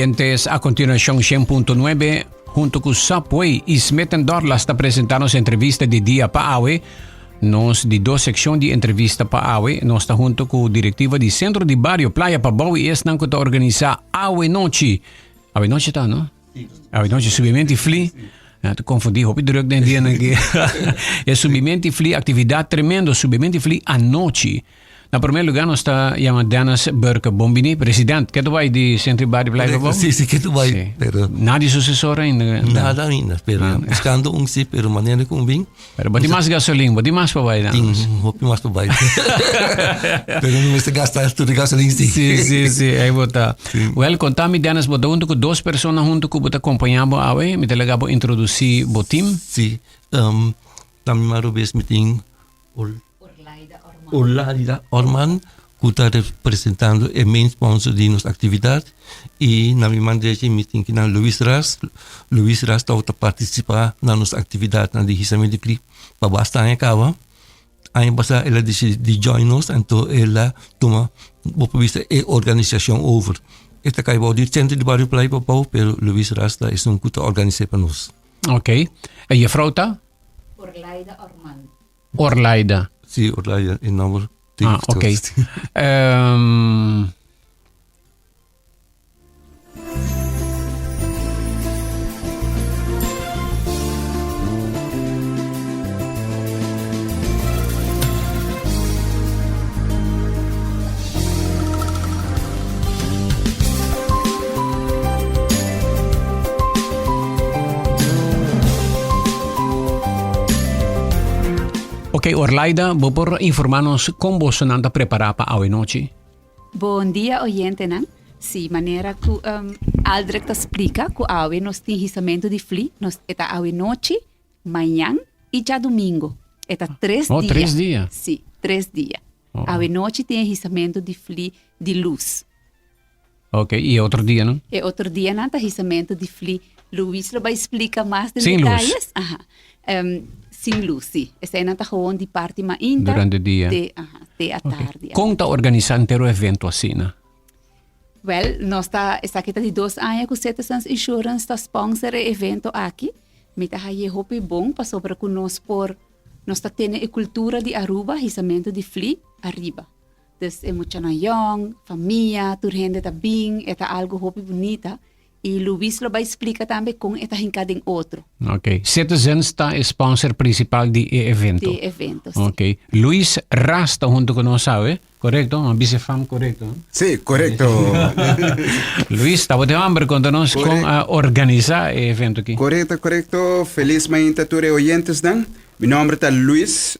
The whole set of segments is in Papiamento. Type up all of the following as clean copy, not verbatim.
Oyentes, a continuacion 100.9 hunto cu Subway y Smith Dorlas ta presenta nos entrevista di dia pa awe. Nos di dos seccion di entrevista pa awe. Nos ta hunto cu directiva di Centro di Bario Playa Pabou y esnan cu ta organisa Awe Nochi. Awe Nochi ta, no? Awe Nochi subimento y fli. Ja, te confundí, hopi druk den dia aki. E subimento y fli, actividad tremendo, subimento y fli anochi. Na primer lugar nos ta yama Dennis Burke. Bon bini, president. Ke tu bai di Centro di Barrio Playa Pabou? Sí, sí, ke tu bai. Sí. Pero Nada di sucesor ainda. Nada ainda, pero ah. buscando un sí, pero manera con bin. Pero bati mas gasolin, bati mas pa bai. Tin hopi mas pa bai. Pero no mester gasta tur gasolin sí. Sí, sí, sí, ahí bota. Sí. Well, contami Dennis, bota junto cu dos personas junto cu bota acompaña bo awe, mi te lega bo introduci bo team. Sí, um, na mi maro bes mi tin Orlaida Orman ku ta representando e main sponsor di nos aktividat i na mi man derechi mi tin kinan Luis Ras. Luis Ras tabata partisipá na nos aktividatnan di Hisamentu di Kri pa basta aña kaba. Aña pasá el a disidí di join nos anto el a tuma bo por bisa e organisashon over. E ta kai bou di Sentro di Bario Playa Pabou pero Luis Ras ta esun ku ta organis'é pa nos. Oké. E jefrou ta? Orlaida Orman. Orlaida. Sí, Orlaida, e nomber. Ah, ok. Um, Ok, Orlaida, bo por informa nos kon bosonan ta prepará pa awe nochi? Bon dia oyentenan. Si, manera ku um, Aldrich ta splika ku awe nos tin hisamentu di fli, nos e ta awe nochi, mañan i djadumingu. E ta tres Oh, dia. tres dia. Si, tres dia. Oh. Awe nochi tin e hisamentu di fli di lus. Ok, y e otro dianan? E otro dianan ta hisamento di fli. Luis lo bai splica mas den Sin luz. detalles. Aha. Em, sin luz, sí. Eseinan ta gewoon di parti mainta. Durante dia. Te, aha, te a tardi. Con ta organisa entero evento asina? Wel, nos ta, esaki ta di dos aña cu Citizens Insurance ta sponsor e evento aki. Mi ta haye hopi bon pasobra cu nos por, nos ta tene e cultura di Aruba, hisamento di fli, ariba. Dus e muchanan yong, famia, tur hende ta bin, e ta algo hopi bunita. I Luis lo bai splika tambe kon e ta hinká den otro. Ok. Citizens ta e sponsor principal di e evento. Di e evento, si. Ok. Luis Ras ta hunto ku nos awe, korekto? Mi a bisa e fam korekto, no? Si, korekto. Luis, tabata e homber konta nos kon a organisa e evento aki. Korekto, korekto. Felis mainta tur e oyentesnan. Mi nomber ta Luis.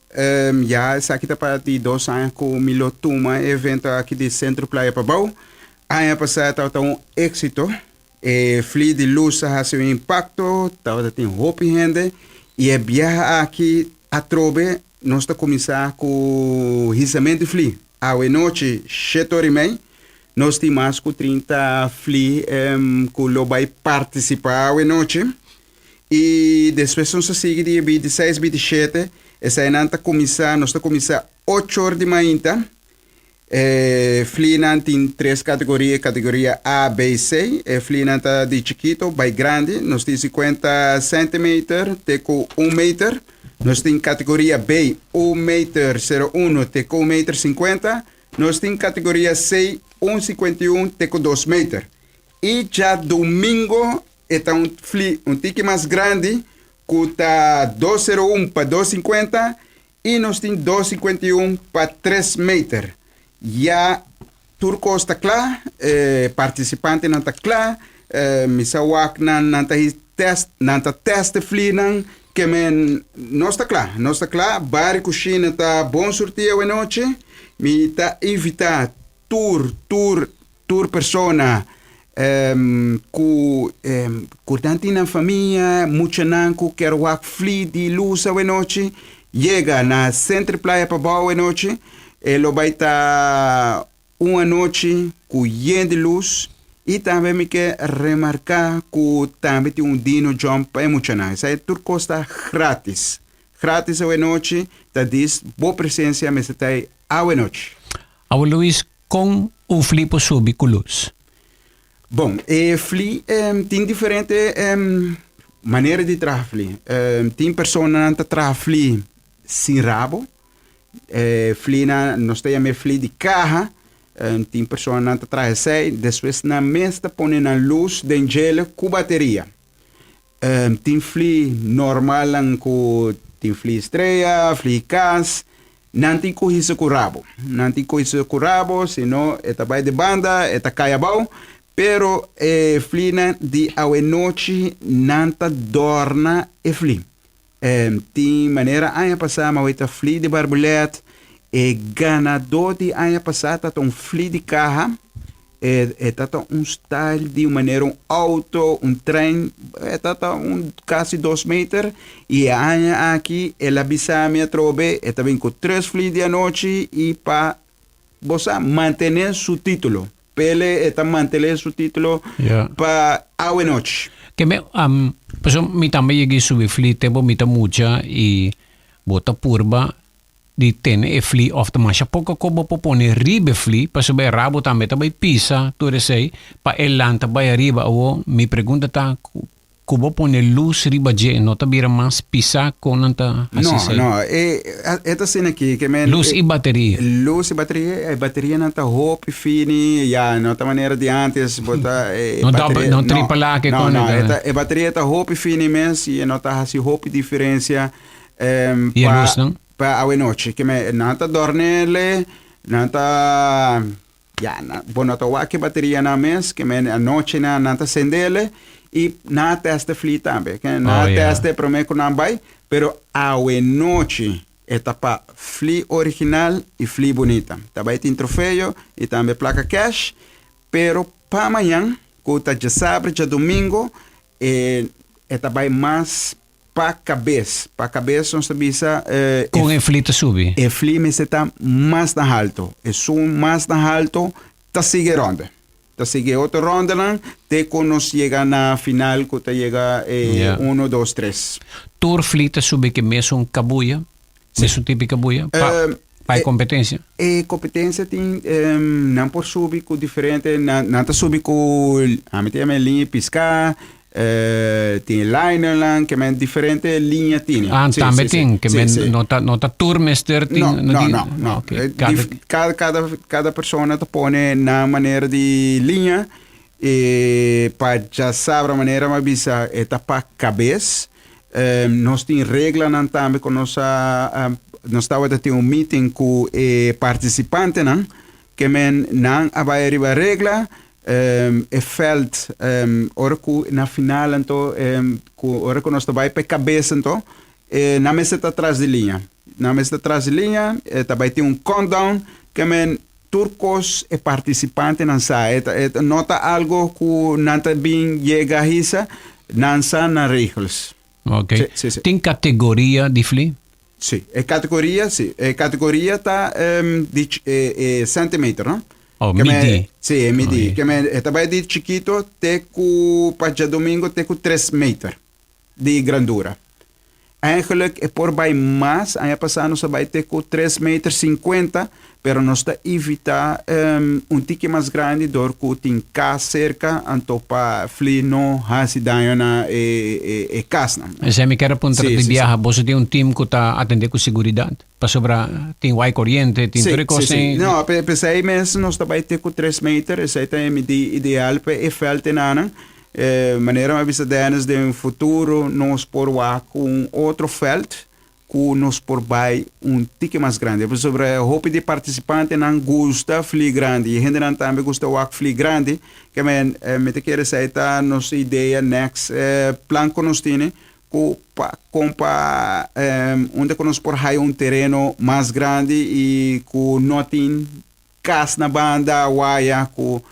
Ya esaki ta pa di dos aña ku mi lo tuma e evento aki di Centro Playa Pabou. Aña pasá tabata un éksito. E Fli di Luz a hasi un impakto, tabata tin hopi hende i e biaha aki atrobe nos ta kuminsá ku hisamentu di fli. Awe nochi shete ora i mei nos tin mas ku 30 fli ku lo bai partisipá awe nochi. I despues nos ta sigui dia 26, 27, eseinan ta kuminsá, nos ta kuminsá ocho or di mainta. E flinan tin tres kategoria, kategoria A, B, C. E flinan ta di chikito bai grandi, nos tin 50 centimeter te ku un meter. Nos tin kategoria B, un meter 01 te ku un meter 50. Nos tin kategoria C, un 51 te ku dos meter. I djadumingo E ta un fli un tiki mas grandi ku ta dos sero un pa dos sinkuenta i nos tin dos sinkuenta i un pa tres meter. Ya tur kos ta kla, e partisipantenan ta kla, mi sa wak nan nan ta his tèst nan ta tèst e flinan ke men nos ta kla, nos ta kla, Bari Kushina ta bon surtí awenochi, mi ta invitá tur tur Tur persona ku ku nan tin nan famia, muchanan ku kier wak fli di lus awenochi, yega na Centro Playa Pabou awenochi. E lo bai ta un anochi ku yen di lus i tambe mi ke remarká ku tambe tin un dino jump pa e muchanan. Esei tur kos ta gratis. Gratis awenochi, ta dis bo presensia mester ta ei awenochi. Awe Luis, Kon un fli por subi ku lus? Bon, e fli tin diferente manera di traha fli. Tin personanan ta traha fli sin rabo. E flinan nos ta yama e fli di kaha. Tin personanan ta traha esei. Despues nan mes ta pone nan lus den djele ku bateria. Tin fli normalnan ku tin fli strea, fli kas. Nan tin ku hisa ku rabo. Nan tin ku hisa ku rabo, si no e ta bai di banda, e ta kai abou. Pero e flinan di awenochi nan ta dòrna e fli. Tin manera aña pasá mi a weta fli di Barbulet. E ganadó di aña pasá tabata un fli di kaha. E e ta ta un style di un manera un auto, un trein, e ta ta un casi dos meter y e aña aki el a bisa mi atrobe e ta bin cu tres fli di anochi y pa bo sa mantene su titulo. Pele e ta mantene su titulo Ja. pa awe nochi. Ke me, um, paso mi tambe yegi subi fli tempo mi ta mucha y bo ta purba di tene e fli of ta masha poko ko bo por pone riba e fli pasobra e rabo tambe ta bai pisa tur esei pa e lanta bai ariba. Awo mi pregunta ta ku bo pone lus riba dje no ta bira mas pisa kon nan ta hasi No, esei? no, e e ta asina aki ke men Lus i bateria. Lus i bateria, e baterianan ta hopi fini, ya no ta manera di antes bo ta e No bateria dobbel, no tripel A ke no, kon no, e e ta. ta e bateria ta hopi fini mes i e no ta hasi hopi diferensia. I e lusnan? Pa awenochi. Ke me nan ta dornele, nan ta, ya, nan, bo no ta wak e baterianan mes, ke men anochi nan, nan ta sendele i nan a test e fli tambe. Ke nan a Oh, ya. test e prome ku nan bai, pero awenochi e ta pa fli original i fli bunita. Ta bai tin trofeo i tambe plaka cash, pero pa mañan, ku ta djasabra, djadumingo, e e ta bai mas Pa kabes. Pa kabes nos ta bisa e. Kon e fli ta subi? E fli mester ta mas na halto. Esun mas na halto ta sigui e ronde. Ta sigui e otro rondenan te ku nos yega na final ku ta yega e uno, dos, tres. Tur fli ta subi ke mesun kabuya? Mesun tipo di kabuya? Pa pa e kompetensia? E kompetensia tin nan por subi ku diferente nan ta subi ku ami ta yama e liña di piská tin e linernan ke men diferente liña tini. Ah tambe tin ke men no ta no ta tur mester tin No no no no kada kada kada persona ta pone nan manera di liña e pa djasabra manera mi a bisa e ta pa kabes Nos tin reglanan tambe ku nos a nos tabata tin un meeting ku e partisipantenan ke men nan a bai riba regla e veld ora ku na final anto ku ora ku nos ta bai pa e kabes anto nan mester ta tras di liña nan mester ta tras di liña e ta bai tin un countdown ke men Tur kos e partisipantenan sa. E ta, e no ta algo ku nan ta bin yega hisa, nan sa nan regels. Ok. Sí, sí, sí. Tin kategoria di fli? Sí, e kategoria, sí. E kategoria ta di e, e centimeter, no? Oh, Ke men- midi. Sí, e midi. Oh, Ke men, e ta bai di chikito te ku pa djadomingo te ku tres meter di grandura. Eigenlijk e por bai mas, aña pasá nos a bai te ku tres meter sinkuenta, pero nos ta evitá un tiki mas grandi dor ku tin kas serka, anto pa fli no hasi daño na e e kasnan. Esei mi kier a puntra Sí, di sí, sí. biaha, boso tin un tim ku ta atendé ku seguridat? Pasobra tin wai koriente, tin Sí, tur e sí, kos sí. ei. No, p'esei mes nos ta bai te ku tres meter, esei ta e midí ideal pa e vèlt enanan. E manera mi a bisa Dennis den futuro nos por wak un otro veld ku nos por bai un tiki mas grandi pasobra hopi di partisipantenan gusta fli grandi i hendenan tambe gusta wak fli grandi ke men mi ta kere esei ta nos idea next plan ku nos tene ku pa kon pa unda ku nos por haya un tereno mas grandi i ku no tin Kas na banda waya ku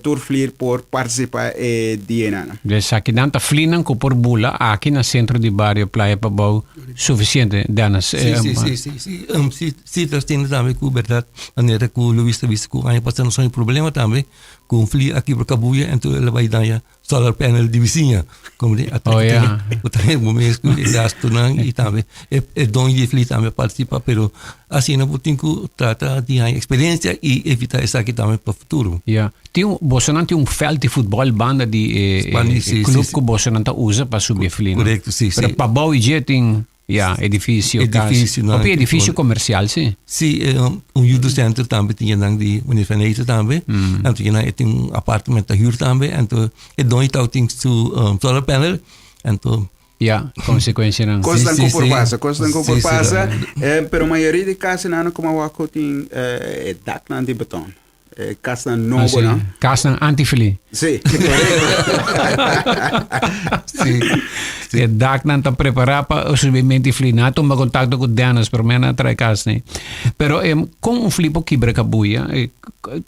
tur flir por partisipa e dianan. Esakinan ta flinan ku por bula aki na sentro di bario Playa Pabou sufisiente, Dennis. Sí, sí, sí, sí, sí. Sí, sí, ta asina tambe ku bèrdat manera ku Luis ta bisa ku aña pasá nos a haña problema tambe ku un fli a kibra kabuya enton el a bai daña. solar panel di bisiña. Como di ata Oh, ja. Bo ta bo mes ku e gastonan i tambe e e doño di e fli tambe a participa pero asina bo tin ku trata di haña experiencia i evita esaki tambe pa futuro. Ja. Tin un, bosonan tin un veld di futbol banda di e, e, Banda di- e sí, club sí, sí. ku bosonan ta usa pa subi e fli, no? Correcto, sí, Pero sí. pabou i dje tin Ja, edificio, cas. Edificio, nan, Hopi edificio tipo- comercial, sí. Sí, eh, un judo center tambe tin nan di meneer Van Eten tambe. Anto nan e tin un apartement ta huur tambe. Anto e doño tau tin su solar panel. Anto Ja, consecuencianan. Cosnan Sí, ku sí, por sí. pasa, cosnan ku por Sí, sí, pasa. да. Eh, pero mayoria di casnan como awako tin eh, e daknan di beton. E kasnan Ah, nobo, sí. no? Kasnan antifli. Sí, korekto. Sí. Sí. E daknan ta prepará pa subimentu di fli. Nan a tuma kontakto ku Dennis, pero men a trae kas ni. Pero em, kon un fli por kibra kabuya? E,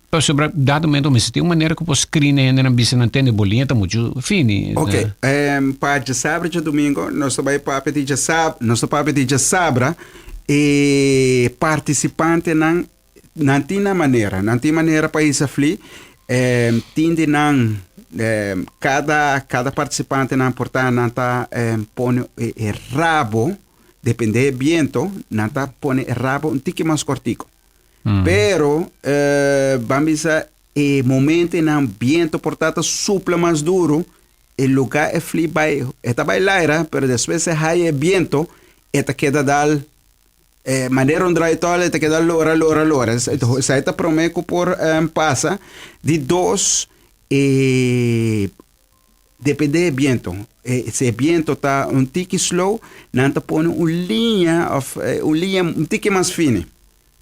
pasobra dado momento mester tin un manera ku por screen e hendenan bisa nan tende bo liña ta muchu fini. Ok, em, pa djasabra djadumingo nos ta bai papia di djasab, nos ta papia di djasabra e partisipantenan Nan tin nan manera, nan tin manera pa hisa fli. Tin di nan, kada, kada partisipantenan por ta nan ta pone e, e rabo, depende e biento, nan ta pone e rabo un tiki mas kortiko. Pero, ban bisa e momentonan biento por ta ta supla mas duro, e lugar e fli bai, e ta bai laira, pero despues e haya e biento, e ta keda dal E manera un draai tol e ta keda lora, lora, lora. Esei ta promé ku por pasa. Di dos, e dependé e biento. E si e biento ta un tiki slow, nan ta pone un liña òf un liña un tiki mas fini.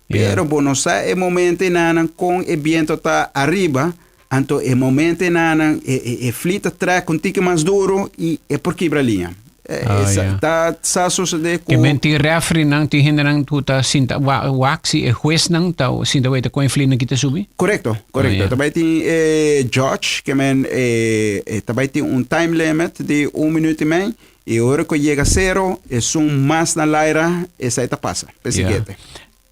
Pero bo no sa e momento enanan kon e biento ta ariba, anto e momento enanan e fli ta trek un tiki mas duro i e por kibra liña. Ah, ja. Ta sa sosode ku. Ke men tin refereenan, tin hendenan ku ta sinta wak si e huesnan ta sinta weta kon e flinan ki ta subi? Korekto, korekto. Ah, ja. Ta bai tin e judge, ke men e ta bai tin un time limit di un minuut i mei, i ora ku yega sero, esun mas na laira, esei ta pasa p'e siguiente.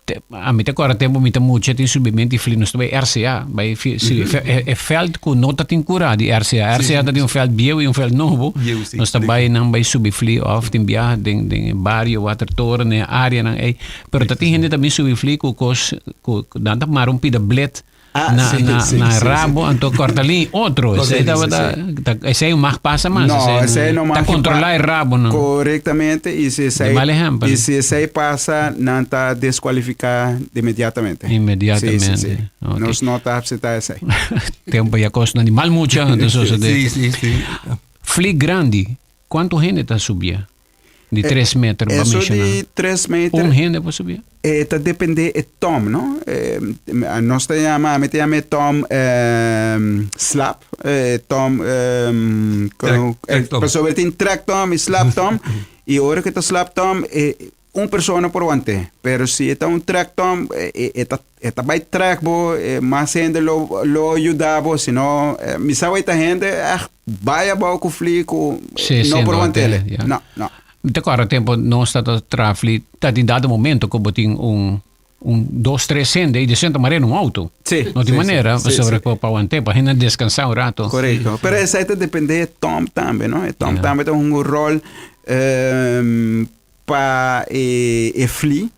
Te, ami ta kòrda tempu mi ta mucha tin subimento di fli, nos ta bai RCA, bai fi, si, e, e veld ku no ta tin kurá di RCA. RCA ta tin un veld bieu i un veld nobo. Bieu, si. Nos ta bai nan bai subi fli òf tin biaha den den e bario Watertoren, den e areanan ei. Pero ta tin hende ta bin subi fli ku kos ku nan ta mara un pida blet Ah, na, sí, na, sí, na sí, rabo, anto corta lin otro. Corta Esei lin, tabata, sí. ta, esei un mag pasa mas. No, esei no Ta mag controla pa- e rabo, no. Correctamente, y si esei, mal ejemplo. y si esei pasa, nan ta descualifica inmediatamente. Inmediatamente, Sí, sí, sí. ok. Nos no ta acepta esei. Tempo ya cosnan di mal mucha, anto sosode. Sí, sí, sí. Fli grandi, cuanto hende ta subia? Di tres meter, ba Eso mencioná. di 3 meter. Un hende por subia? E ta depende e tom, no? Eh, nos ta yama, mi ta yama e tom eh, slap, eh, tom eh, Trek- trek tom. pasobra tin trek tom i slap tom, i ora ku ta slap tom, eh, un persona por want'é. Pero si e ta un trek tom, eh, e, e ta, e ta bai trek bo, eh, mas hende lo, lo yuda bo, si no, eh, mi sa wei ta hende echt bai abou ku fli ku Sí, sí, no por no, want'é. ja. No, no. Mi ta kòrda tempu nos ta ta traha fli, ta tin dado momento ku bo tin un, un dos, tres hende i de senta manera un auto. Sí, No tin sí, manera, sí, sí, pasobra sí. ku pa want'é, pa hende deskansá un rato. Korekto. Pero esei ta dependé e tom tambe, no? E tom Ja. tambe ta hunga un ròl ehm, pa e, e fli.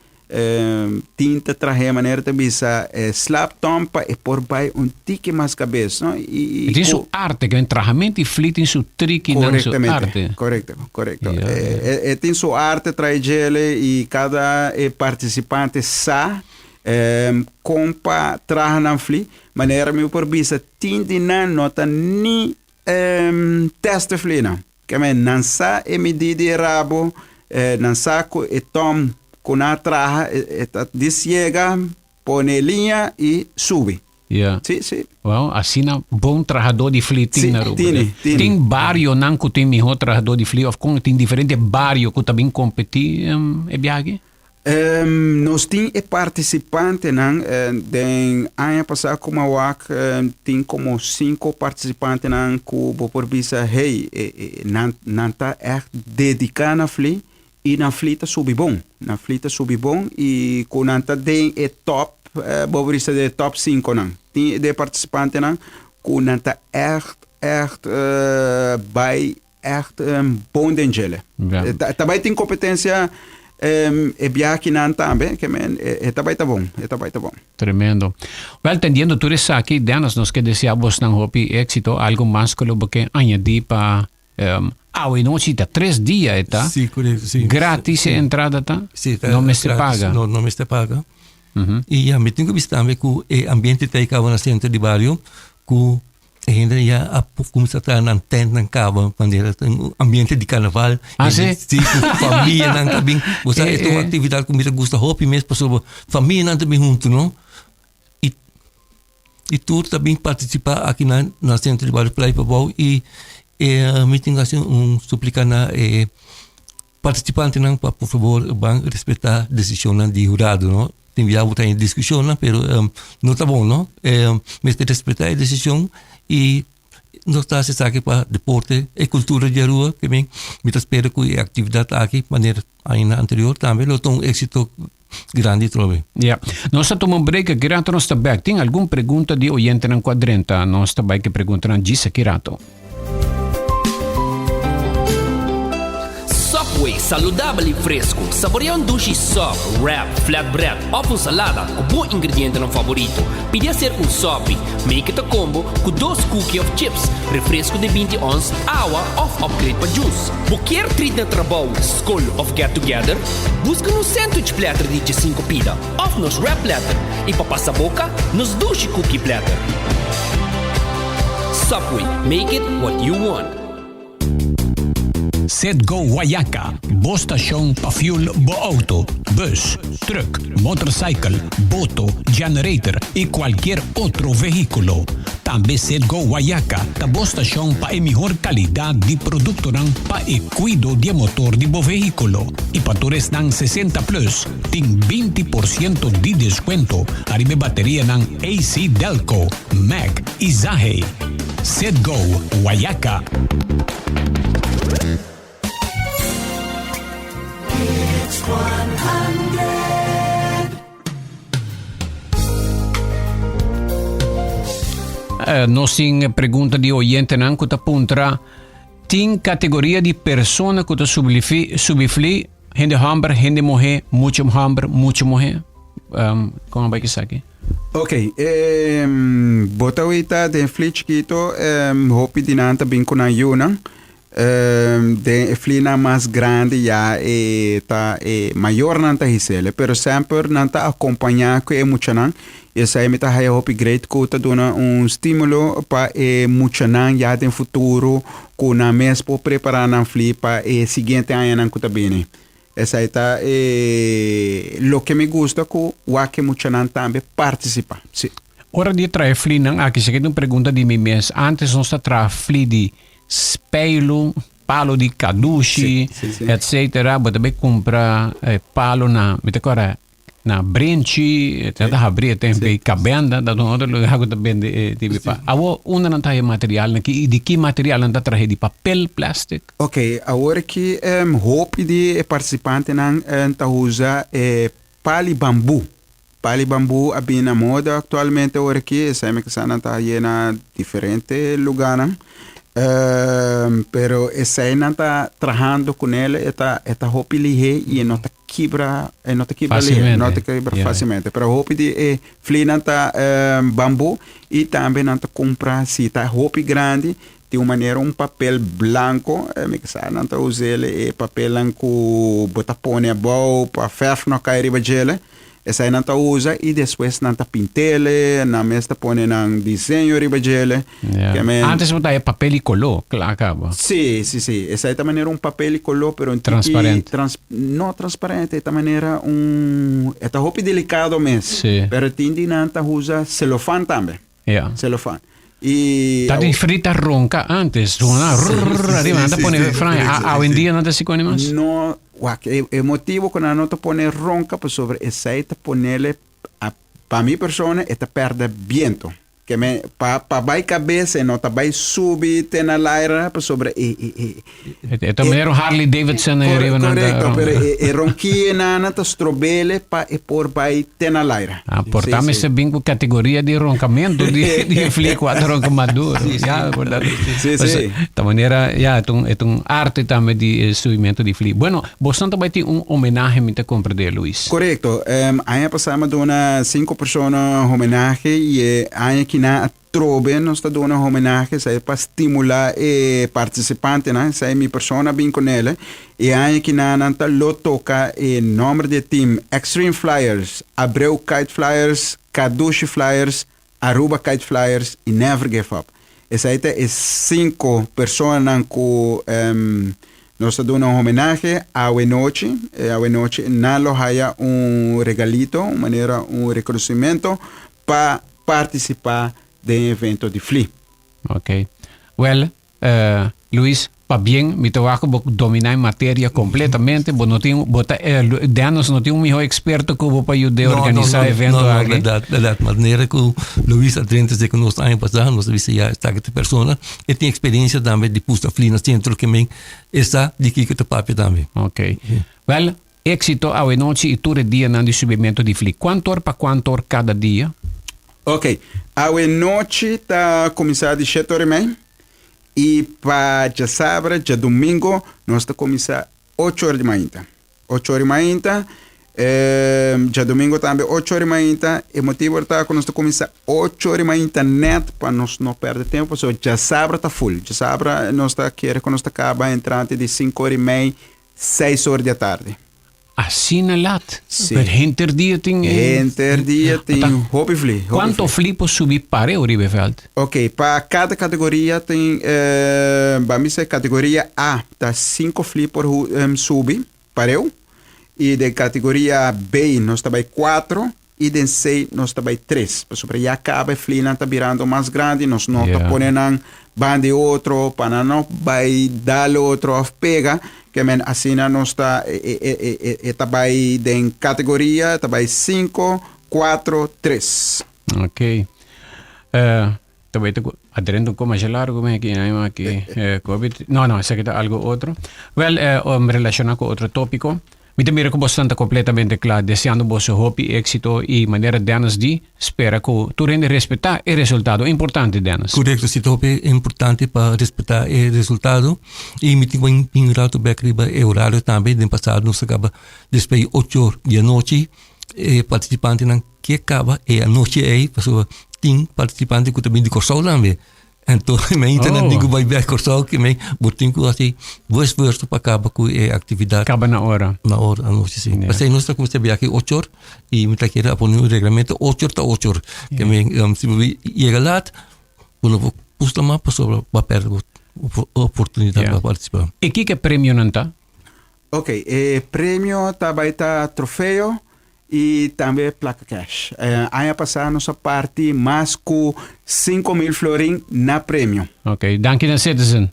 Tin ta traha manera ta bisa e slap tom pa e por bai un tiki mas kabes, no? I, E tin su arte, ke trahamento di fli tin su trikinan, su arte. Korekto, korekto. Ja, E, e tin su arte trae djele i kada e partisipante sa kon pa traha nan fli. Manera mi por bisa tin di nan no ta ni test e flinan. Keme nan sa e midí di e rabo, nan sa ku e tòm ku nan a traha e ta disiega, pone e liña i subi. Ja. Sí, sí. Wel, asina bon trahadó di fli tin Sí, na Aruba. tini, tini. Tin barionan ku tin mihó trahadó di fli òf kon tin diferente bario ku ta bin kompetí e biaha aki? Nos tin e participantenan den aña pasa cu mi a wak tin como cinco participantenan cu bo por bisa hey nan nan ta echt dedica na fli y nan fli ta subi bon nan fli ta subi bon y cu nan ta den e top bo por bisa den e top cinconan tin de participantenan cu nan ta echt. echt bai echt bon den djele. Ta bai tin competencia e biakinan tambe, ke men e ta bai ta bon, e ta bai ta bon. Tremendo. Wel, tendiendo tur esaki, Dennis, nos ke desea bosnan hopi éxito. Algo mas ku lo bo ke añadí pa awe nochi ta tres dia e ta? Sí, korekto, sí. Gratis e entrada ta? Sí, ta No mester gratis, paga? No, no mester paga. I ya, mi tin ku bisa tambe ku e ambiente ta ei kaba na sentro di bario ku E hende ya a kuminsá traha nan tentnan kaba manera ta un ambiente di karnaval. Ah, si? Si, ku famianan ta bin. Bo sa, e ta un aktividat ku mi ta gusta hopi mes pasobra famianan ta bin huntu, no? I i tur ta bin partisipá aki na na Sentro di Bario Playa Pabou i e mi tin hasi un suplika na e Participantenan pa por favor ban respeta decisionnan di hurado no. Tin bia bo ta den discusionnan pero no ta bon no. Mester respeta e decision y nos ta haci esaki pa deporte e cultura di Aruba ke men mi ta spera cu e actividad aki manera añanan anterior tambe lo ta un exito grandi atrobe. Ya. Nos ta tuma un break aki rato nos ta bek. Tin algun pregunta di oyentenan cu a drenta? Nos ta bai cu e preguntanan djis aki rato. Subway, saludabel y fresco. Saborea un dushi sub, wrap, flatbread of un salada cu bo ingredientenan favorito. Pidi acerca un sopi. Make it a combo cu dos cookie of chips, refresco di binti ons, awa of upgrade pa juice. Bo kier treat na trabou, skol of get together? Buska nos sandwich platter di djesinku pida of nos wrap platter i pa pasa boka, nos dushi cookie platter. Subway, make it what you want. Citgo Guayaca, bo stashon pa fuel bo auto, bus, truck, motorcycle, boto, generator y cualkier otro vehiculo. Tambe Citgo Guayaca ta bo stashon pa e mihor calidad di productonan pa e cuido di e motor di bo vehiculo. Y pa tur esnan 60 plus tin 20% di descuento ariba e baterianan AC Delco, Mack y Zahe. Citgo Guayaca. Nos tin pregunta di oyentenan ku ta puntra, Tin kategoria di persona ku ta subi fli, hende hòmber, hende muhé, muchu hòmber, muchu muhé? Um, kon a bai esaki? Ok, bo ta wita den fli chikito, hopi di nan ta bin ku nan yunan. Den e flinan mas grandi ya e ta e mayornan ta hisele, pero semper nan ta acompaña cu e muchanan y esai mi ta haya hopi great cu ta duna un stimulo pa e muchanan ya den futuro cu nan mes por prepara nan fli pa e siguiente añanan cu ta bini. Esai ta e loke mi gusta cu wak e muchanan tambe participa. Si. Ora di traha e flinan aki, esaki ta un pregunta di mi mes, antes nos ta traha fli di speilu, palo di kadushi, etcetera. Bo ta bai kumpra e palo na, mi ta kòrda, na Brenchi, ta ta habri e tempu ei, Kabenda, ta un otro lugar ku ta bende e tipo di palo. Awor, unda nan ta haña e materialnan aki i di ki material nan ta traha? Di papel, plastic? Ok, awor aki hopi di e partisipantenan ta usa e pali bambu. Pali bambu a bini na moda aktualmente ora aki, esei mi kisa nan ta yena diferente lugánan. Pero esei nan ta trahando kunel e ta e ta hopi lihé i e no ta kibra e no ta kibra lihé, no ta kibra fásilmente. Pero hopi di e flinan ta bambu i tambe nan ta kumpra si ta hopi grandi Di un manera un papel blanco, mi ke sa nan ta us'el e papelnan ku bo ta pone abou pa verf no kai riba djele. Esei nan ta usa i despues nan ta pint'ele, nan mes ta pone nan diseño riba djele. Ya. Ke men. Antes bo ta e papel i koló, kla kaba. Sí, sí, sí. Esei ta manera un papel i koló, pero un tiki Transparente. trans, no transparente, e ta manera un, e ta hopi delikado mes. Sí. Pero tin di nan ta usa selofan tambe. Ja. Celofaan. Y Ta di frita ronca antes. Zona rrrr arriba. Nan ta pone franja. A- Hoy en dia no ta así con mas. No, wak, e, e motivo cu nan no ta pone ronca pasobra esey ta ponele, a, pa mi persona, e ta perde biento. Ke men pa pa bai kabes e no ta bai subi te na laira pasobra e e e E ta manera un Harley Davidson ahí riba nan ta Correcto, pero e e ronkienana ta strobele pa e por bai te na laira. Ah, por ta mester bin ku kategoria di ronkamentu di di fli ku a ta ronka mas duro. Ya, por ta. Sí, sí. Ta manera, ya, e ta un e ta un arte tambe di e subimentu di fli. Bueno, bosnan ta bai tin un homenahe mi ta komprendé, Luis. Korekto. Aña pasá mi a duna sinku persona homenahe i e aña kinan atrobe nos ta duna homenahe, esei pa stimulá e partisipantenan, esei mi persona a bin ku nele. E aña kinan nan ta lo toka e nòmber di e tim, Extreme Flyers, Abreu Kite Flyers, Kadushi Flyers, Aruba Kite Flyers i Never Give Up. Esei ta e sinku personanan ku nos ta duna un homenahe awe nochi. Awe nochi nan lo haya un regalito, un manera un rekonosimento pa partisipá den e evento di Fli. Ok. Wèl, Luis, pabien, mi ta wak ku bo dominá e materia kompletamente. Bo no tin, bo ta, Dennis no tin un mihó eksperto ku bo pa yud'é organisá e evento No, no, aki. bèrdat, bèrdat. Manera ku Luis a drenta esei ku nos aña pasá, nos a bisa ya esaki ta e persona. E tin eksperensia tambe di pusta fli na sentro ke men e sa di kiko ta papia tambe. Ok. Wèl, éksito awe nochi i tur e dianan di subimentu di fli. Kuantu or pa kuantu or kada dia? Ok. Awe nochi ta kuminsá di shete ora i mei. I pa djasabra, djadumingo, nos ta kuminsá ocho ora di mainta. Ocho ora di mainta, djadumingo tambe ocho ora di mainta. E motibu ta ku nos ta kuminsá ocho ora di mainta nèt pa nos no pèrdè tempu, pasobra djasabra ta ful. Djasabra nos ta kere ku nos ta kaba entrante di sinku ora i mei, Seis or di atardi. Asina lat? Sí. Pero henter dia tin. Henter dia tin hopi fli. Hopi Kuanto fli por subi pareu riba e vèlt? Ok, pa kada kategoria tin, ban bisa kategoria A ta sinku fli por subi pareu. I den kategoria B nos ta bai kuatro i den C nos ta bai tres. Pasobra ya kaba e flinan ta birando mas grandi, nos no ta pone nan banda di otro pa nan no bai dal otro of pega. Ke men asina nos ta e ta bai den kategoria, e ta bai sinku, kuatro, tres. Ok. Ta bai ta ku adrento un ko masha largo mi aki ai aki covid no no esaki ta algo otro wel relaciona ku otro topico mi ta mira ku bosnan ta completamente kla deseando boso hopi exito y manera Dennis di spera ku tur hende respeta e resultado importante Dennis. Korekto si ta hopi importante pa respeta e resultado y mi tin ku bin rato bek riba e horario tambe den pasado nos a kaba despues di ocho or di anochi e participantenan Ke kaba e anochi ei, pasobra tin participante ku ta bini di Kòrsou tambe. Anto mi ainda nan tin ku bai bèk Kòrsou ke mi bo tin ku hasi bo esfuerso pa kaba ku e aktividat. Kaba na ora. Na ora anochi si. P'esei nos ta kuminsá biaha ocho or i mi ta kere a pone un reglamento ocho or ta ocho or. Ke mi si bo yega lat bo no por pusta mas pasobra bo a pèrdè bo oportunidat pa partisipá. I kiko e premionan ta? Ok, e premio ta bai ta trofeo I tambe plaka cash. Aña pasá nos a parti mas ku 5000 florin na premio. Ok, danki na Citizen.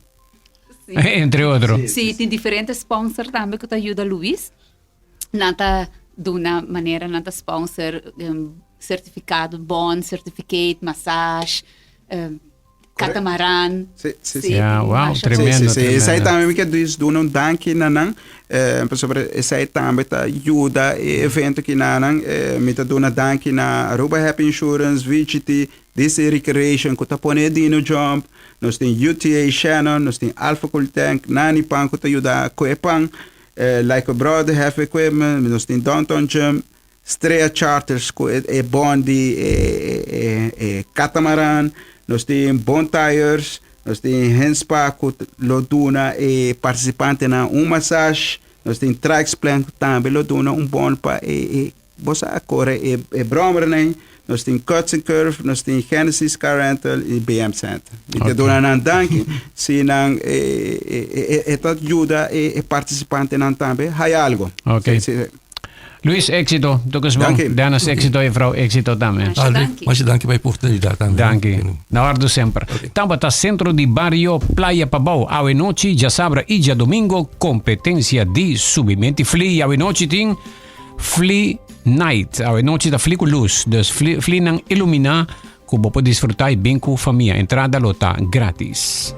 Sí. Entre otro. Sí, tin diferente sponsor tambe ku ta yuda Luis. Nan ta duna manera nan ta sponsor um, certificado, bond, certificate, massage, um, Catamaran. Sí, sí, sí. Ja, wow, tremendo. Sí, sí, sí. Esei tambe mi ke dus duna un danki na nan, eh, pasobra esei tambe ta yuda e evento ki na nan. Eh, mi ta duna danki na Aruba Happy Insurance, VGT, DC Recreation ku ta pone e Dino Jump, nos tin UTA Shannon, nos tin Alpha Cool Tank, Nani Pan ku ta yuda ku e pan, eh, Like a Brother Heavy Equipment, nos tin Downtown Gym, Strea Charters ku e bon di e catamaran, nos tin Bon Tires, nos tin Hand Spa ku lo duna e partisipantenan un massage, nos tin Trikes Plan ku tambe lo duna un bon pa e bo sa kore e bròmernan, nos tin Cuts and Curve, nos tin Genesis Car Rental i BM Center. Mi ta duna nan danki si nan e ta yuda e partisipantenan tambe haya algo. Luis, éxito. Tokus bon. Danki. Dennis, éxito. E vrouw, éxito tambe. Masha danki. Masha danki pa e oportunidad tambe. Danki. Na ordu semper. Tabata Centro di Bario Playa Pabou. Awe nochi, djasabra i djadomingo, competencia di subimenti fli. Awe nochi tin Fli Night. Awe nochi ta fli ku lus. Dus fli, flinan ilumina. Ku bo por disfrutá i bin ku famia. Entrada lo ta gratis.